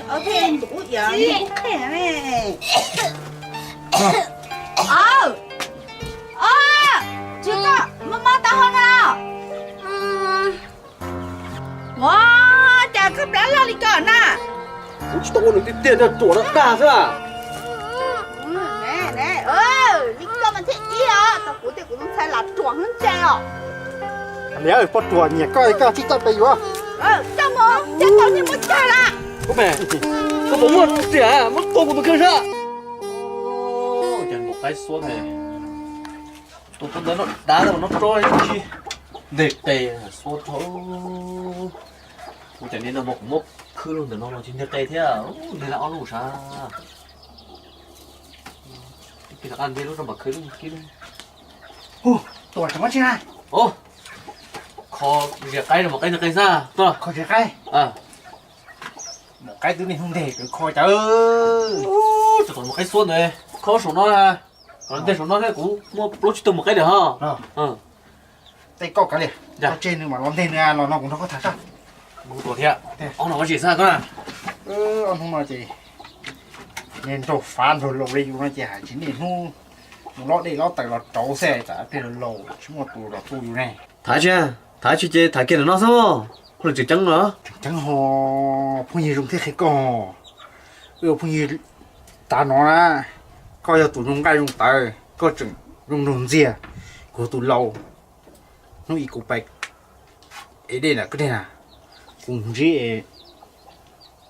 Ua ntxim ub iam nws kuj qhia ne. Aw, aw, tsis txhob mob mob taub hau na. Ua cas koj plab loj li ko na? Kuv tsis tau ua nws tiag tiag, ruam no dag xwb. Li koj mas thiaj ib os, tau kuv tias kuv tus ntxhais lam ruam heev ntse os. Niam, poj ruam nyiam koj, koj tsis txawj pes yuav. Coj mus, coj tau niag muab cag lawm. Koj puas muaj tiag, muab tua kuv tus kheej sab. Cas nkaus qaib xuab ne. Tus ntawd no dav no tso tsis nteg qe xuab rau. Kuv cov niag no mas kuv muab khwb lub ntawm no los tsis nteg qe thiab, nteg lawm ob lub sav. Tus ntawd qab nteg lub rau mam khwb lub khib lub. Hu, tuam tseem muab tsis na. Kho zias qaib no mas qaib nteg qe xab tuaj. Kho zias qaib. Mus qaib twb niaj hnub nteg kho cas. Tus ntawd mas qaib xuab ntawd, kho saum no na. Kom nteg saum no thiab, kuv muaj plaub tsib tug mus qaib lawm ho. Tej koj kav liam, koj tseg nws mam los nteg nws los no kuv nrog koj tham tso. Mus tua thiab. Ob no ua tsis xab koj na. Ob hnub no ces niag nraug fav nraug laus li yus no ces hais tsis niaj hnub mus lob dej lob taws los rauv xwb, tsam tej laus laus tsis muaj tus los tu yus ne. Tham tsis, tham tsis ces tham kiag ntawm no xwb, lub tseem ceeb los. Tseem ceeb ho, phooj ywg zoo thiab qhia koj. Wb ua phooj ywg tas no na, koj yog tus zoo nqaij zoo tawv, koj tseem zoo nraug ntxiag, kuv yog tus laus. Hnub ib kuv pais ev dej ntawm koj dej na, kuv ntsib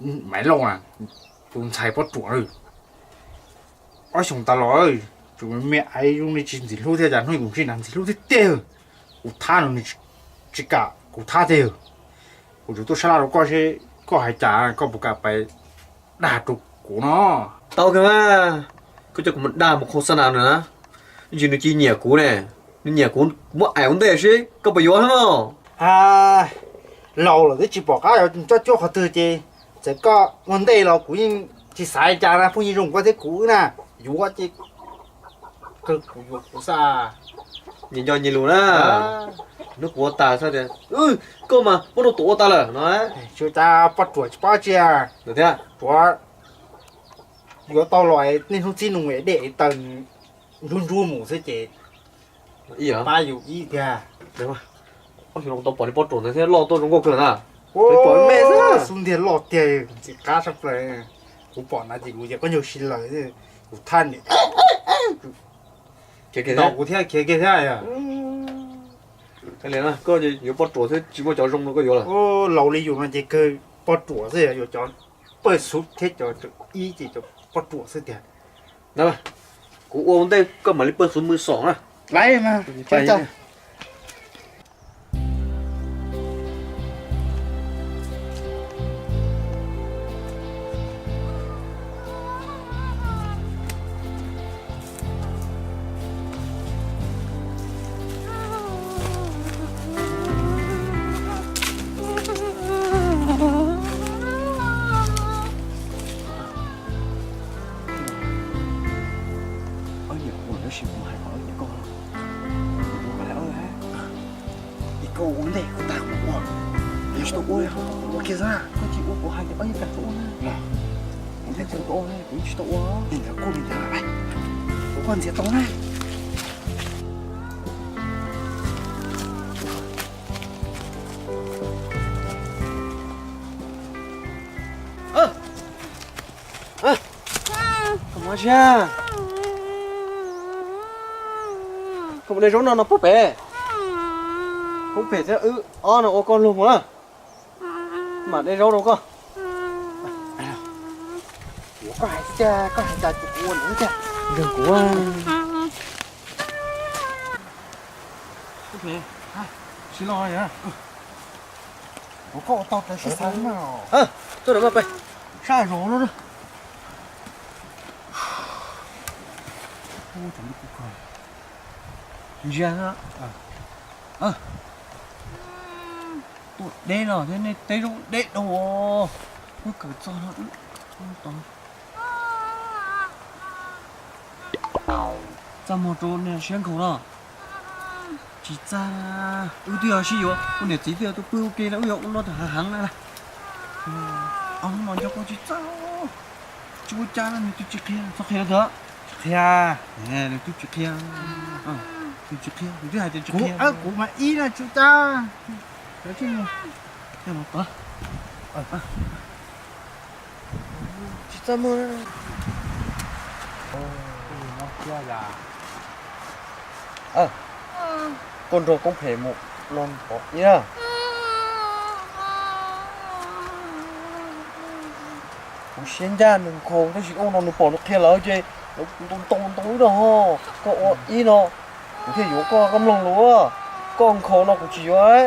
Maiv Lauj na, tus ntxhais Pob Ruam. Ob xyoos tas los tsuas me aiv zoo li tsis ntxim hlub thiab, cas hnub ib kuv ntsib na ntxim hlub tiag tiag. Kuv thab nws, nws tsis kam kuv thab tiag. Kuv tsuas tuaj sab laj rau koj seb koj hais cas koj puas kam pais dag rau kuv no. Tau kawg mas, koj coj kuv mus dag mus khau xa nas nws na, ib ntsis nws cia nyiam kuv ne, nws nyiam kuv, kuv muab aim ua ntej seb koj puas yuav thiab mog. Laus lawm twb tsis pom qab yuav coj cuab qhov twg ces txawm koj ua ntej los kuv yeej tsis xav li cas na, phooj ywg zoo koj thiab kuv wb na, yuav ces kawg kuv yuav kuv xwb. Nyias nco nyias lus na. Hnub kuv ua tas xwb tias, koj mas muab rau tuam ua tas lawm no. Tsis ua cas, Poj Ruam tsis paub tsi thiab. Yuav tau los niaj hnub txib nus dej taws ntsub ntsub mus xwb ces pab yus ib tiag. Ob xyoo no kuv tau pom li Poj Ruam ntawd thiab, loj tuaj zoo nkauj kawg na. Pom me xwb, xub ntiag loj tiag, ntxim qab tshaj plaws. Kuv pom na ces kuv yog koj nyuag si lawm, kuv thab niam ntaus kuv thiab khiav kiag thiab. Koj yuav Poj Ruam thiab tsis muaj cov zoo rau koj yuav lawm. Laus li yus no ces kawg Poj Ruam xwb, yuav cov pawj xuv thiab cov ib ces cov Poj Ruam xwb tiag. Kuv ua ua ntej koj mam li pawj xuv mws xom na. Laiv mas. Ob niam kuv tab sis kuv hais kom ob niam koj, kuv hais ob, es koj ua ntej kuv tag kuv ua, kuv tsis tau ua, ua kiag xwb, koj tsis ua kuv hais tias ob niam kam txhob ua na. Kuv ntej kuv tau ua, kuv tsis tau ua. Li ntawd kuj li ntawd, kuv koj ntxias tau na. Koj mus ua si, koj mus de zaub no no pub pem, pub pem thiab wb ob no ua koj luag mus na. Mam de zaub rau koj. Koj hais tias koj hais cas ces kuv ua ntawd tiag. Nrog kuv. Sib los, ua koj ua tau tawv sib xav na. Tuaj, sab zos no. Ntsia, tuaj deb no thiab nej teb zaub deb dhau, wb kawm txog no. Txaj muag rau niag siab nkhaus no. Tsis txaj, wb twb yog sib yuav, ua niam txiv twb yog tuaj pw ua ke no, wb yuav ua no tag hav heev na. Os, nco koj tsis txawj, tsis ua cas, nws twb tsis qhia, txhob qhia ntag. Tsis qhia, nws twb tsis qhia, twb tsis qhia, nws twb hais tias tsis qhia. Kuv mas ib na tsis ua cas. Tsis txaj muag. Koj nrog koob phem mus no pom ib na. Kuv siab ncaj nws nkhaus tab sis ub no nws pom nws qhia lawm ces ntau ntau ntau ib no ho, koj ua ib no, kuv thiaj yuav koj, koj mloog lus. Koj nkhaus no kuv tsis yuav.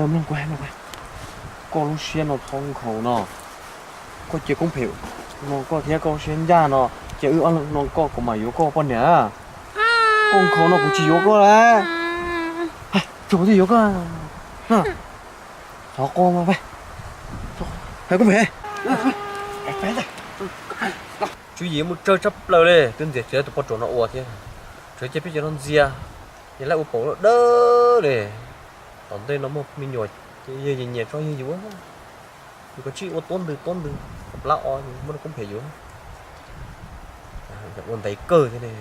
Mloog kuv hais, mloog kuv hais. Koj lub siab no txhob nkhaus no. Koj cia koob phem no koj thiab koj lub siab ncaj no, ces wb ob leeg no koj kuv mam yuav koj poj niam. Koj nkhaus no kuv tsis yuav koj lawm. Tsuas kuv thiaj yuav koj. Thov koj mas, hais koob phem. Tswv yim muaj tsawg tshaj plaws li, twb ntxias tsis tau tus poj ruam no ua thiab. Tswv yim peb cov no ntxias, yog lawv ua paum loj dawb li. Tom ntej no muaj me nyuam ces yog nyias tso yog yus. Yus kav tsij ua tuab ntws tuab ntws, plab o muab rau koob phem yuav. Ua ntev kawg thiab ne.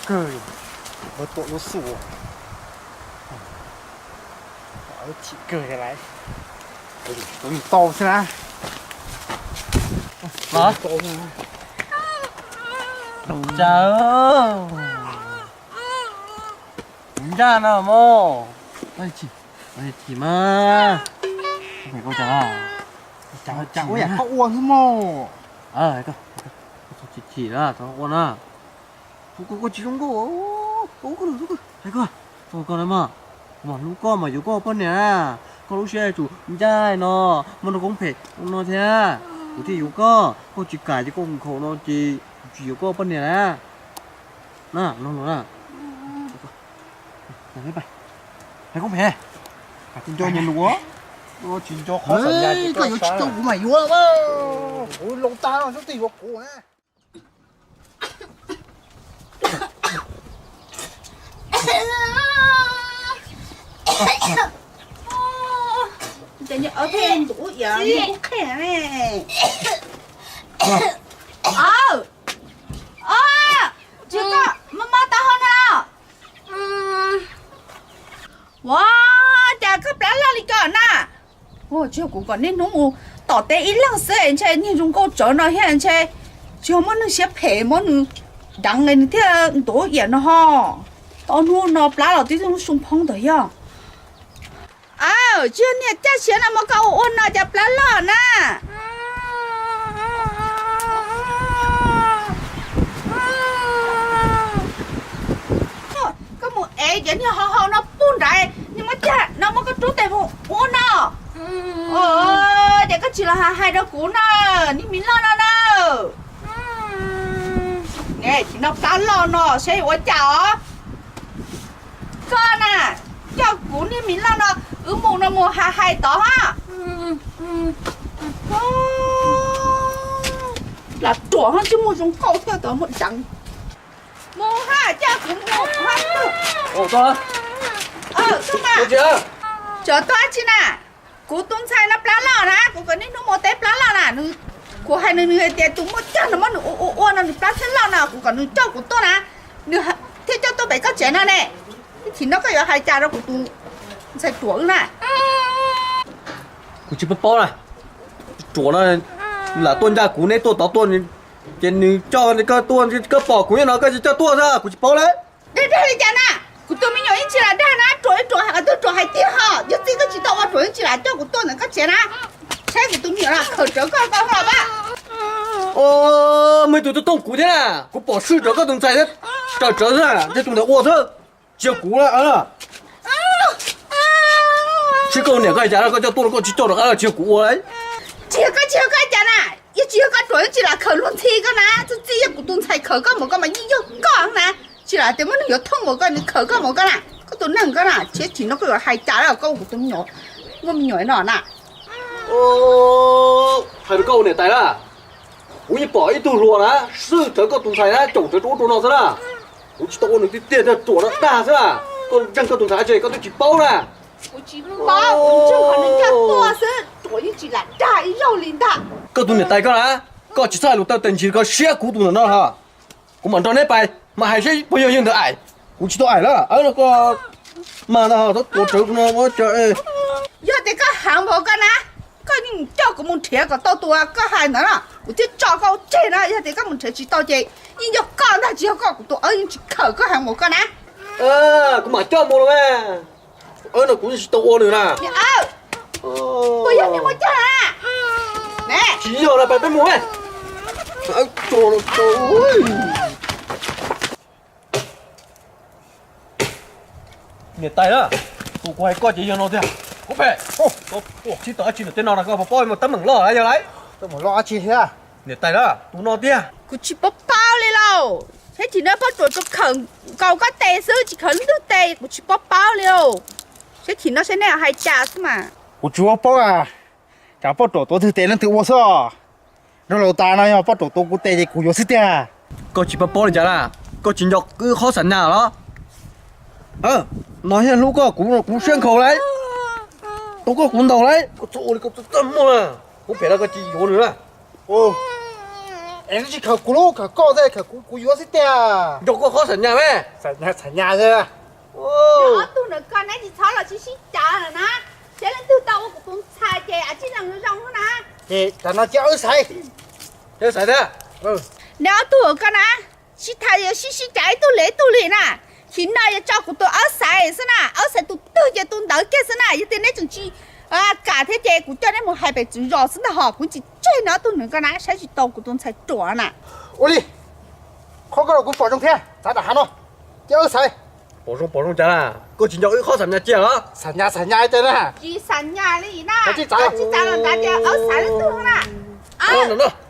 Kawg, ua tuam ua xum, chim kawg lawm. Tus tau xwb na. Cas ncaj no mog. Chim mas, koj cas, cas ua yam koj ua xwb mog. Koj chim chim na, txhob ua na. Koj tsis zoo nkauj, hais koj, koj na mas, kuv mam hlub koj mas yuav koj poj niam na. Koj lub siab tsum ncaj no, muaj rau koob phem no thiab, kuv thiaj yuav koj. Koj tsis kam ces koj nkhaus no ces kuv tsis yuav koj poj niam na. Na, no los na. Hais koob phem, nco nyias lus, tsis nco qhov, koj yuav tsis tau kuv mas yuav, kuv laus tag no txhob twb yuav kuv na. Ua cas koj plab loj li ko na? Tsis yog kuv kom niaj hnub mus tom teb ib leeg xwb ntshe niag zoo nkauj tsawv no thiab ntshe tsis yog muab nws siab phem muab nws deev nws thiaj ntuav iam no ho. Tau hnub no plab los twb zoo phoob ntawd yog. Aw, tsis yog niag caj siav no muab koj ua ua no cas plab loj na. Koj mus ev cov niag hau hau no puag nrad, niag muab caj no muab koj rub tes mus ua no. Ces koj tsis los hais rau kuv na, niag miv loj no na. Tsis no plab loj no saib ua cas os. Koj na, coj kuv niag miv loj no, wb mus no mus hais hais tod ha. Lam ruam ho tsis muaj zoo nkauj thiab tod muaj deev. Mus ha, coj kuv mus ha. Tsov tuaj tsi na? Kuv tus ntxhais no plab loj na, kuv kom niaj hnub mus teb plab loj na. Kuv hais nws, nws hais tias tus muaj coj no muab nws ua ua ua no nws plab thiaj loj no, kuv kom nws coj kuv tuaj na, nws thiaj coj tuaj pem koj tsev no ne. Ib chim no koj yuav hais cas rau kuv tus ntxhais ruam wb na? Kuv tsis paub paub na. Ruam no lam tuaj ncaj kuv, neb tuaj tod tuaj, ces nws coj koj tuaj, koj pom kuv nyob no koj tsis coj tuaj xwb, kuv tsis paub lawm. Dag dag li cas na? Kuv tus me nyuam yeej tsis lam dag na, ruam ib ruam hais qhov twg ruam hais tiag ho. Yog txij koj tsis tau ua ruam yeej tsis lam coj kuv tuaj ntawm koj tsev na. Saib kuv tus me nyuam los khawm rawv koj koj ho pab. Muaj ib tug tuaj thooj kuv thiab na, kuv pom swb rawv koj tus ntxhais thiab, rawv rawv xwb na, ntshe tus ntawd ua xwb, tsis yog kuv na. Sib koj niam koj cas koj coj tuaj koj tsis coj rov qab, tsis yog kuv ua. Tsis yog koj, tsis yog koj cas na, yog tsis yog koj ruam yeej tsis lam khawm luag ntxhi koj na, txij txij yog kuv tus ntxhais khawm koj mus koj mas yeej yog koj na, tsis lam tias muab nws yuav thooj mus koj nws khawm koj mus koj na, koj tus neeg koj na, tsis tsis no koj yuav hais cas koj ua kuv tus me nyuam, muaj me nyuam no na. Hais rau koj ua niam tais na, kuv yeej pom ib tug hluas na, swb rawv koj tus ntxhais na, caum rawv rau ub rau no xwb na. Kuv tsis tau ua nws tiag tiag, ruam no dag xwb na. Koj ntseeg koj tus ntxhais tsi koj twb tsis paub na. Kuv tsis paub, kuv ntseeg qhov nws coj tuaj xwb, ruam yeej tsis lam dag ib zaug li ntag. Koj tus niam tais koj na, koj tsis txhob hais lus tawv tes ntsis ko siab kuv tus ntawm no ho. Kuv mam nrog neb pais mas hais seb puas yog yawg ntawd aim. Kuv tsis tau aim lawm, aw no koj mas no txhob tuav rawv kuv no. Yog tias koj heev npaum koj na, koj yeej coj kuv mus nrhiav kom tau tus koj hais ntawd no, kuv thiaj tso koj tseg na. Yog tias koj mus nrhiav tsis tau ces yeej yog koj ntag, tsis yog koj, kuv tus aw yeej tsis khawm koj heev npaum koj na. Kuv mam coj mus los mas. Aw no kuv tsis tau ua nws na. Puas yog niag muaj cag na? Tsis yog los pais peb mus. Niam tais na, tus kuv hais koj ces yog no tiag. Kuv phem, tsis tau dab tsi ntawm tej no na, koj puas paub muaj teeb meem loj yog lawm. Niam tais na, tus no tiag. Kuv tsis paub paub li lauj. Saib chim no poj ruam tsuas khawm nkaus koj tes xwb, tsis khawm leej twg tes, kuv tsis paub paub li lauj. Saib chim no saib nej hais cas xwb mas. Kuv tsis paub paub a, tsam poj ruam tuav twg tes leej twg ua xwb os. Nrog laus tas no yog poj ruam tuav kuv tes ces kuv yuav xwb tiag. Koj tsis paub paub li cas na, koj tsis nco wb qhov xam nyas los? No yog hlub koj kuv, kuv siab nkhaus lauj. Tau koj kuv ntaus lauj, koj txhob ua li koj txaj muag na. Kuv phem los koj tsis yuav nws na. Es tsis khawm kuv lub, khawm koj thiaj khawm kuv, kuv yuav xwb tiag. Nco koj qhov xam nyas me. Xam nyas, xam nyas xwb. Ob tug ntawm koj neb tsis txhob los sib sib cav lawm na. Saib leej twg tau ua kuv tus ntxhais ces a tsij lees zoo zoo na. Ces tam no cia wb xaiv. Cia wb xaiv thiab. Neb ob tug ntawm koj na, sib tham yuav sib sib cav ib tug li ib tug li na. Chim no yuav tso kuv tus awb xaiv xwb na, awb xaiv tus twg ces tus ntawd kiag xwb na. Yog tias neb tseem tsis kam thiab ces kuv coj neb mus hais pem tswv zos xwb ntag hos. Kuv tsis tseg neb ob tug ntawm koj na, saib tsis tau kuv tus ntxhais ruam na. Ua li, qhov koj los kuv pom zoo thiab, txav nram hav no, cia wb xaiv. Pom zoo pom zoo cas na, koj tsis nco wb qhov xam nyas cia los? Xam nyas, xam nyas cas na. Tsis xam nyas li na, tsis txav los ntawd tias awb xaiv leej twg na.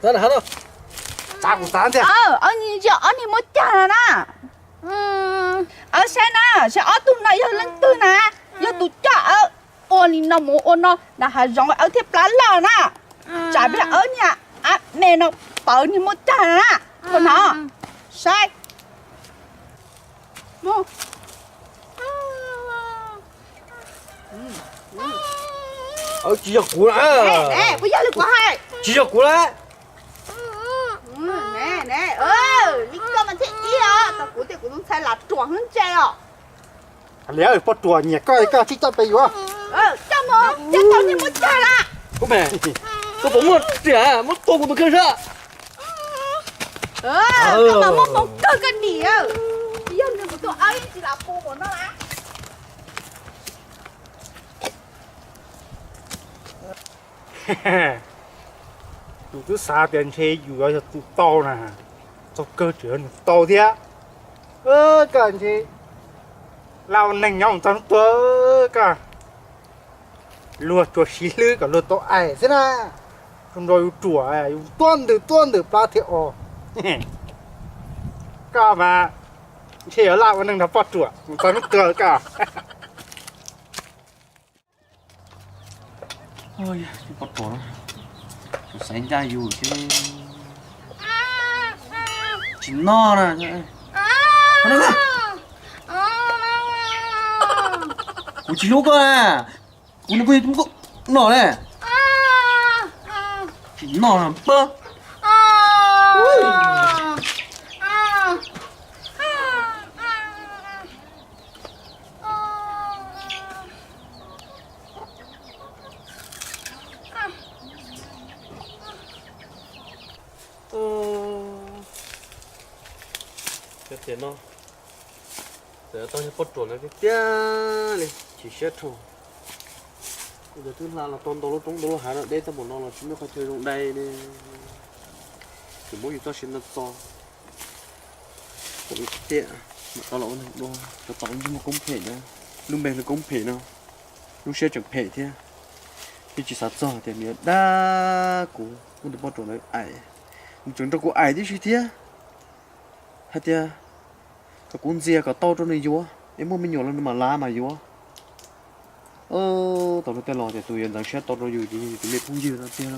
Txav nram hav no. Txav kuv txav tiag. Ob niag muab cag na. Awb saib na, saib ob tug no yog leej twg na, yog tus coj awb ua li no mus ua no na, hav zoov awb thiab plab loj na. Tsam pliag awb niag ab me no pawv niag muab cag na. Koj hnov, saib. Tsis yog kuv na. Puas yog li kuv hais? Tsis yog kuv na. Li koj mas thiaj ib os, tau kuv tias kuv tus ntxhais lam ruam heev ntse os. Li poj ruam nyiam koj, koj tsij coj pem yuav. Coj mus, coj tau niag muab cag na. Koj puas muaj riam muab tua kuv tus kheej sab? Koj mas muaj hmoo kawg koj nim. Yog nws kuv tus awb yeej tsis lam pu npaum no las. Yus twb xav tias ntshe yus yuav yog tus tau na, txog kawg tseem yog nws tau thiab. Koj ntshe laj ua neeg nyob mus txog hnub tuag, koj luag tsuas siv hlwb kom luag tau aim xwb na. Tsuas nrog yus ruam, yus tuab ntws tuab ntws plab thiab os. Koj mas ntshe yuav laj ua neeg nrog poj ruam mus txog hnub tuag koj. Poj ruam, xaiv ncaj yus thiab. Tsis noj na. Kuv tsis hlub koj na. Kuv nws pheej noj ne. Tsis noj na pab. Tiam no txawm tau yog poj ruam ntawd tiag tiag li, chim siab dhau. Ua cas twb hla los tau ntau lub roob ntau lub hav no deb tag npaum no los tsis muaj qhov chaw zoo dai li. Tseem muab yus txoj sia no txo. Tiam mam rov los ua neeg dua, rov tau ib ntsis muaj koob phem na. Lub npe hu koob phem no, lub siab tseem phem thiab. Twb tsis xav txog tias nws yuav dag kuv muab tus poj ruam ntawd aim, nws tseem nrog kuv aim tib si thiab. Hais tias kom kuv ntxias kom tau rau nws yuav, es muaj me nyuam los nws mam lav mas yuav. Tau rau tej los tias tus yuav ntxeev siab tau rau yus ces yog yus tus me phooj ywg no tiag.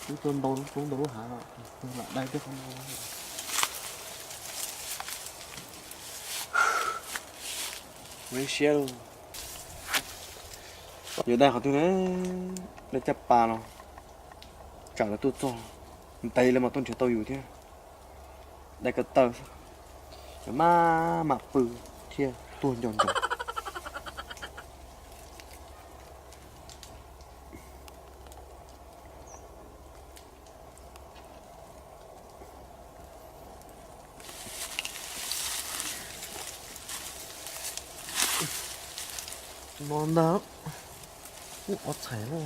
Twb tau ntau lub roob ntau lub hav, lam dai tej qhov no. Ib siab lauj. Yuav dai qhov twg ne? Dai caj pas los tsam lawv tuaj txog, ntev lawv mas tuaj nrhiav tau yus thiab. Dai ko taw xwb, maj mam pw thiaj tuag nco ntsoov. No ntag, ua txhais na.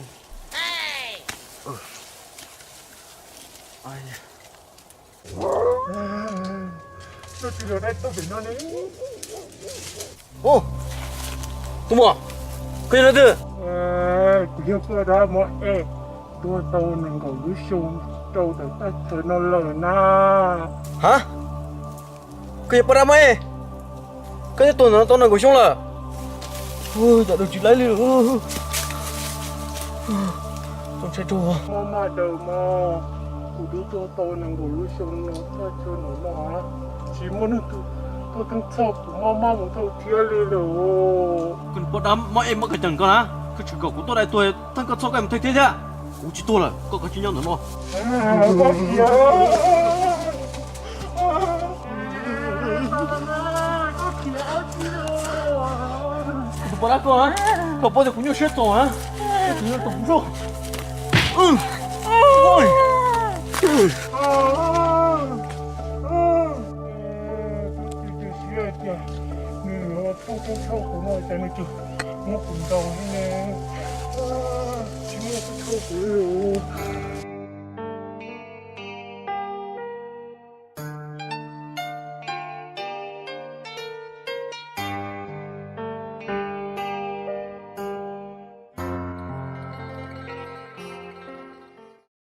Ub, tus muam, koj yog leej twg? Kuv yog koj dab mob ej, tuag tau nees nkaum lub xyoo rau tom thaj chaw no lawm na. Ha? Koj yog poj dab mob ej? Koj twb tuag ntawm no tau nees nkaum xyoo lawm. Ua cas daws tsis laib li lawm. Mob maj daws mog, kuv twb tuag tau nees nkaum lub xyoo no thaj chaw no, tsis muaj neeg twg tuaj theej txhoj kuv mob maj mus thawj thiab li lawm. Koj poj dab mob ej mob kawg ceem koj na, koj tseem kom kuv tuaj dai tuag theej koj txhoj koj mus thawj thiab thiab. Kuv tsis tuag lawm, koj kav tsij nyob ntawm no. Tus poj dab koj, koj paub tias kuv nyuaj siab txaus na, koj tseem nyob tos kuv zoj. Nws yuav tuaj theej txhoj kuv no cas nws tseem muab kuv ntaus li ne, tsis muaj tuaj txhoj kuv li os.